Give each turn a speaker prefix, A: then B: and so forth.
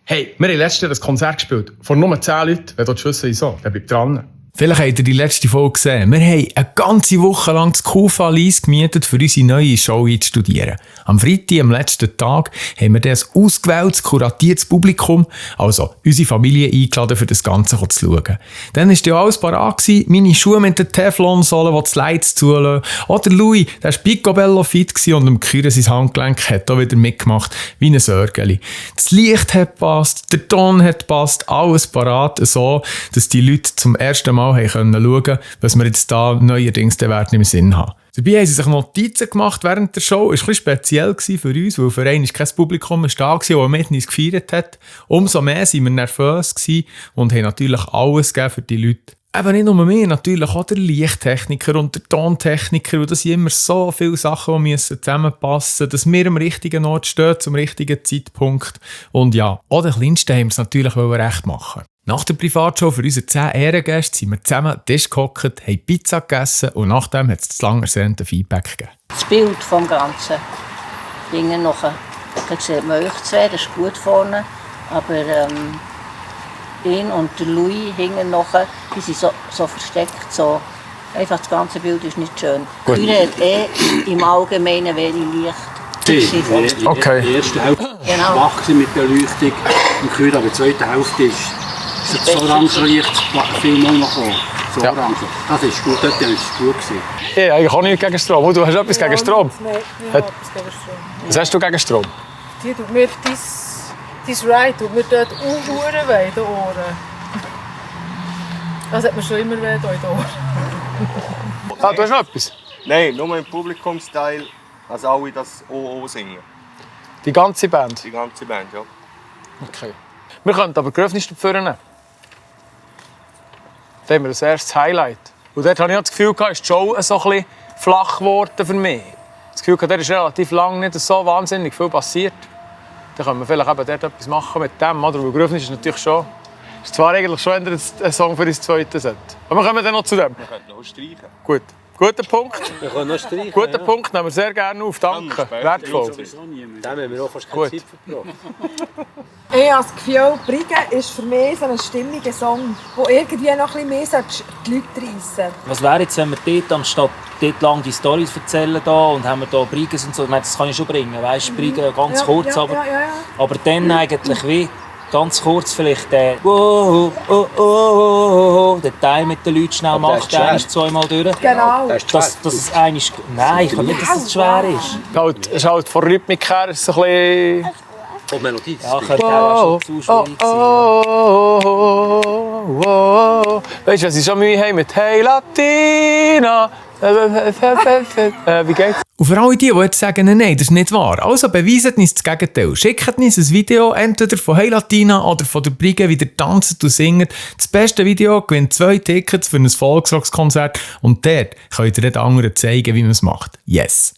A: Hey, wir haben letztes Jahr ein Konzert gespielt. Vor nur 10 Leuten. Wenn du wissen, wieso, dann bleib dran.
B: Vielleicht habt ihr die letzte Folge gesehen. Wir haben eine ganze Woche lang das Kufa Lies gemietet, für unsere neue Show einzustudieren. Am Freitag, am letzten Tag, haben wir das ausgewähltes, kuratiertes Publikum, also unsere Familie, eingeladen, für das Ganze zu schauen. Dann war ja alles parat gewesen, meine Schuhe mit den Teflonsohlen, die die Slides zulassen. Oder Louis, der war picobello fit und dem Küren sein Handgelenk hat auch wieder mitgemacht, wie ein Sörgeli. Das Licht hat gepasst, der Ton hat gepasst, alles parat, so, dass die Leute zum ersten Mal schauen konnten, was wir jetzt da neuerdings im Sinn haben. Dabei haben sie sich Notizen gemacht während der Show. Es war ein bisschen speziell für uns, weil für einen kein Publikum da war, das mit uns gefeiert hat. Umso mehr waren wir nervös und haben natürlich alles gegeben für die Leute. Eben nicht nur mehr, natürlich auch der Lichttechniker und der Tontechniker. Und das sind immer so viele Sachen, die zusammenpassen müssen, dass wir am richtigen Ort stehen, zum richtigen Zeitpunkt. Und ja, auch den Kleinsten haben wir es natürlich recht machen. Nach der Privatshow für unsere 10 Ehrengäste sind wir zusammen am Tisch gehockt, haben Pizza gegessen und nachdem hat es das lang ersehnte Feedback gegeben.
C: Das Bild vom Ganzen hing noch. Da sieht man euch zwei, das ist gut vorne. Aber ihn und der Louis hingen noch, die sind so versteckt. So. Einfach das ganze Bild ist nicht schön. Die Kühe hat im Allgemeinen wenig Licht.
A: Okay.
D: Die erste Hälfte schwach mit der Beleuchtung im Kühe, aber die zweite Hälfte ist das Orange-Licht viel mehr noch gekommen. So
A: ja.
D: Orange. Das ist gut, das war gut.
A: Ja, eigentlich auch nicht gegen Strom. Du hast etwas gegen Strom?
E: Nein, ich habe etwas gegen Strom.
A: Was hast du gegen Strom?
E: Die tut mir dein Ride tut mir dort unhuren weh, in den Ohren. Das hat mir schon immer weh, in den Ohren.
A: Ah, du hast noch etwas?
F: Nein, nur im Publikumsteil, also alle das OO singen.
A: Die ganze Band?
F: Die ganze Band, ja.
A: Okay. Wir könnten aber Gröfnist führen. Da haben wir das erste Highlight. Und dort habe ich das Gefühl, ist die Show so ein bisschen flach geworden für mich. Das Gefühl, dort ist relativ lange nicht so wahnsinnig viel passiert. Dann können wir vielleicht eben dort etwas machen mit dem. Oder? Weil Gröfnist ist natürlich schon... Ist zwar eigentlich schon ein Song für das zweite Set. Aber wir kommen dann noch zu dem.
F: Wir könnten noch streichen.
A: Gut. Guter Punkt.
D: Wir können noch streichen.
A: Guter Punkt, nehmen wir sehr gerne auf. Danke. Wertvoll.
D: Da haben wir auch fast keine Zeit verbraucht.
E: Ich habe das Gefühl, Briggen ist für mich so ein stimmiger Song, der irgendwie noch ein bisschen mehr die Leute reissen.
G: Was wäre jetzt, wenn wir dort, anstatt dort lang die Storys erzählen da, und haben wir da Briggen und so, ich meine, das kann ich schon bringen, weißt du, Briggen ganz kurz, aber dann eigentlich wie ganz kurz vielleicht der der Teil mit den Leuten schnell macht, der ist zweimal durch.
E: Genau.
G: Dass es eigentlich... Nein, ich kann nicht, dass es schwer ist.
A: Es ist halt von Rhythmik her ist es ein bisschen...
D: Und Melodie.
G: Ja, könnte auch schon zu schwierig sein.
A: Weißt du, was ich schon Mühe habe mit «Hey Latina». Wie geht's? Und für alle die jetzt sagen, nein, das ist nicht wahr. Also beweisen uns das Gegenteil. Schickt uns ein Video, entweder von «Hey Latina» oder von der Brigge, wie ihr tanzt und singt. Das beste Video gewinnt 2 Tickets für ein Volksrockskonzert. Und dort könnt ihr den anderen zeigen, wie man es macht. Yes!